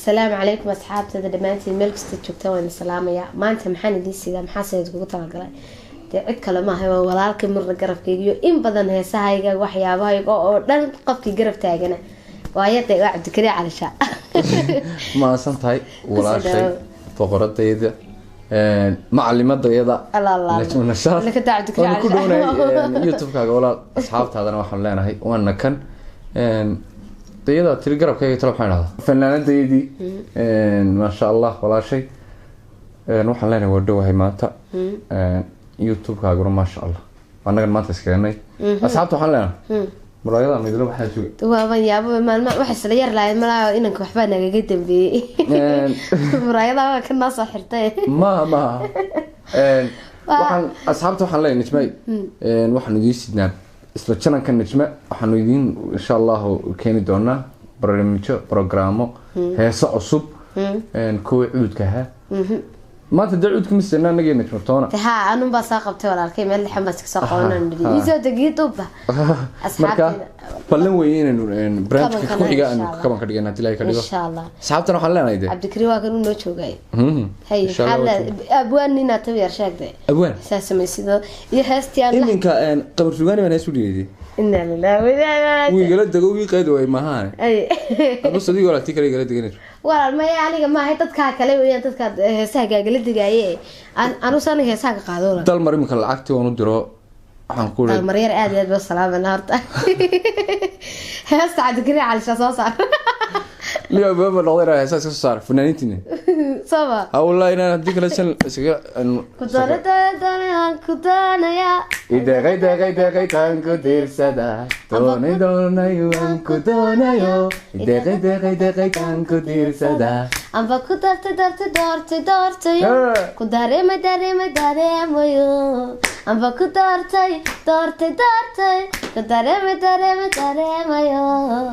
Asalaamu calaykum asxaabtada dhammaantiin, meel kasta joogtaan waan salaamayaa. Maanta maxaan idiin sidaa? Maxaa idkugu talagalay? Dee cid kale maaha, waa walaalkay marna garabkaygiyo in badan heesahayga, waxyaabahayga oo dhan qofkii garab taagana waayade, waa Cabdikariin Calisha. Mahadsan tahay walaashay, boqoradayda, macalimadayada. Allah, Allah, Allah. Najma Nashaad. Laka daa Cabdikariin Waanu ku Calisha. dhownahay YouTube-kaaga walaal. Asxaabtaadana waxaan leenahay waana kan dayadaa tiri garabkayga talo, waxaan idhahdaa fanaanadaydii, maasha Allah, walaashay. Waxaan leenahay waa dhowahay maanta YouTube-kaaguna, maasha Allah, annagan maanta iskeenay. Asxaabta waxaan leenahay muraayadaan idila waxaan sugay. Waaban yaabo, maalma waxa isla yar lahayd malaa inanka waxbaa nagaga dambeeyey, muraayadaha waa ka noo soo xirtay. Ma waxaan asxaabta waxaan leeyahay Najmay, waxaanu idiin sidnaa isla jananka Najma. Waxaanu idiin insha Allahu keeni doonaa barnaamijyo, programmo, heeso cusub, kuwii cuudka ahaa. Maanta dee cuudka ma sidna annaga Najma toona. Ha, anun baa soo qabtay walaalkay, meel lixan baa iska soo qabanan iisoo degiyo duubba. Marka Asxaabtayda ballan weeye inaynu barnaamijka kabankana ku xiga aanu insha Allah. Kaban ka dhigana hadii Ilaahay ka dhigo. Insha Allah. Asxaabtana waxaan leenahay dee Cabdikariin waa kan u noo joogay. Hay. Insha Allah. Maxaa abwaan inaad tabi yar sheegtay? Abwaan. Saa samaysido iyo heestii aan la Iminka Qabar Sugaani baan hees u dhigeeyay. Inna lillahi wa inna ilaihi. Wuu igala dego, wii qaadi waay maahaane. Ay. Abus adigo walaaltii kale igala deganayso. Walaal maya, aniga maahay, dadkaa kale weeyaan, dadkaa heesaha gaagala digaaye. Anuusan heesaha ka qaado walaal. Dalmar iminka lacagtii waan u diro, waxaan ku iri Dalmaryar aad iyo aad baa salaamana. Horta heesta Cabdikariin Calisha soo saar. Liyo baba noqday inaan heesaa iska soo saar fanaaniintiina. Sooma? Ha, wallahi inaan haddii kale san iskaga Ku doona doona doonayaan ku doonayaa. Ideeqay deeqay deeqay taan ku diirsada, doonay doonayo waan ku doonayo, ideeqay deeqay deeqay taan ku diirsada. Amba ku dartay dartay doortay doortayo. Ku dareemay dareemay dareemayo. Amba ku doortay doortay doortay, ku dareemay dareemay dareemayo.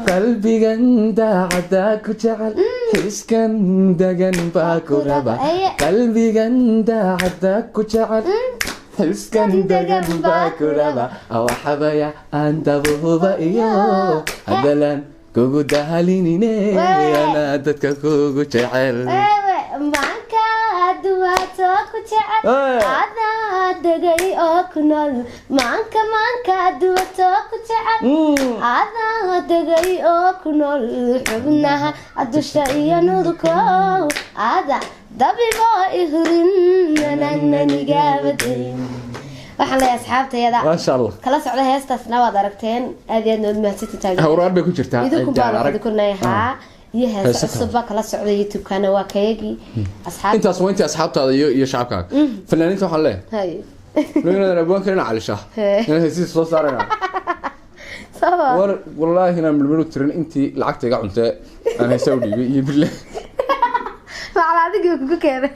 Qalbigan daacadda ku jecel, xiskan degan baa ku raba. Qalbigan daacadda ku jecel, xiskan degan baa ku raba, awaxabaya aan dabuhuba iyo hadalan kugu dahalinine, anaa dadka kugu jecel. Ewe maanka duwaato ku jecel, adaa degay oo ku nool. Maanka maanka duwato ku jecel, adaa degay oo ku nool. Xubnaha dusha iyo nudko ada dabibo ihurin nanananigaabadayn. Waxaan leeyahay asxaabtayada Maasha Allah. kala socda heestaasna, waad aragteen, aad iyo aad nood mahadsantihiin. Hawraar bay ku jirtaa. Idinku Cidaan baan arag. idinku nahay iyo heese Heese kale. cusub baa kala socda YouTube-kana, waa kayagii asxaab. Intaas waa intii asxaabtaada iyo shacabkaaga. Fanaaniinta waxaan leeyahay inaadan abwaan kalena Calisha inaan heesihiisa soo saarayna. Saba. War wallaahi inaan midmid u tirin intii lacagta iga cuntee aan heesaa u dhiibay iyo bille. Macala adigii kugu keenay.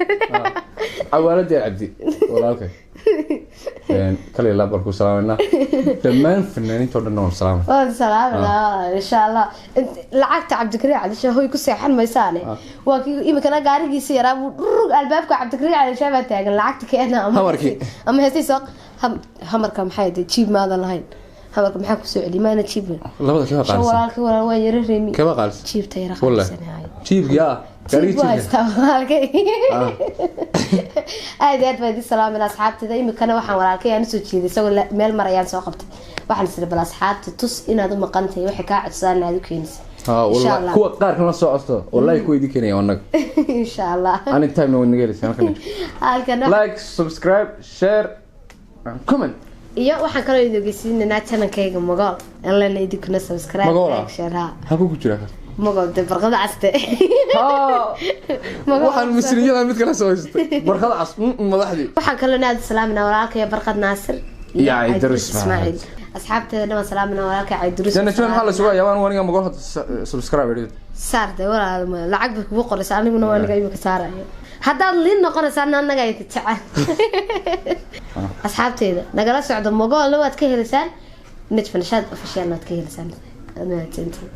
Cawaaladii Cabdi walaalkay kaliya laab baan ku salaamaynaa, dhammaan fanaaniinta oo dhan waan salaamay. Waan salaamanaa insha Allah. Lacagta Cabdikariin Calisha hoy ku seexan maysaane. Waa kii imikana gaarigiisa yaraa buu dhurug albaabka Cabdikariin Calisha baa taagan, lacagta keena ama Hamarkii. Ama heestii soo hamarka maxay ahayd? Jiib maadan lahayn hamarka, maxaa kusoo celiy maana jiib? Labada kaba Shan qaalisan. Walaalkii, walaal waa yara reemi. Kaba qaalisan. Jiibta yara Wallahi. qaalisan. Jiib yaa gaarigii Jiib buu jiibka. haystaa walaalkay. Aad iyo aad baa idin salaamin asxaabtayda. Imikana waxaan walaalkay aan usoo jeeday isagoo meel marayaan soo qabtay. Waxaan isiri bal asxaabta tus inaad u maqan tahay, waxay kaa codsadaan inaad u keenaysa. Ha. Insha Wallahi Allah. Kuwa qaar kana soo codso, wallahi kuwa idin keenaya annaga. Insha Allah. Anytime na naga helaysa halkan. Halkan Like, subscribe, share and comment. Iyo waxaan kaloo idin ogeysiinaynaa channelkayga Magool in lena idinkuna subscribe, Magool ah? like, share, ha. Halkuu ku jira? Magool de barqada caste. Ha. Magool. Waxaan misriyada mid kala soo haystay barkada cas, madaxdii. Waxaan kaloo naad salaaminaa walaalkay Barqad Naasir Iyo Caydurus Ismaaciil. Asxaabteeda dhan waan salaaminaa, walaalkay Caydurus. Janna maxaa la sugayaa? Waan aniga Magool hadda subscribe idhi. Saarde walaal, lacag bay kugu qoraysa, aniguna waa aniga imika saarayo. Haddaad liin noqonaysaa annaga ay jecel. Asxaabteeda nagala socdo, Magoolna waad ka helaysaan, Najma Nashaad Officialna waad ka helaysaan. Mahadsantiin.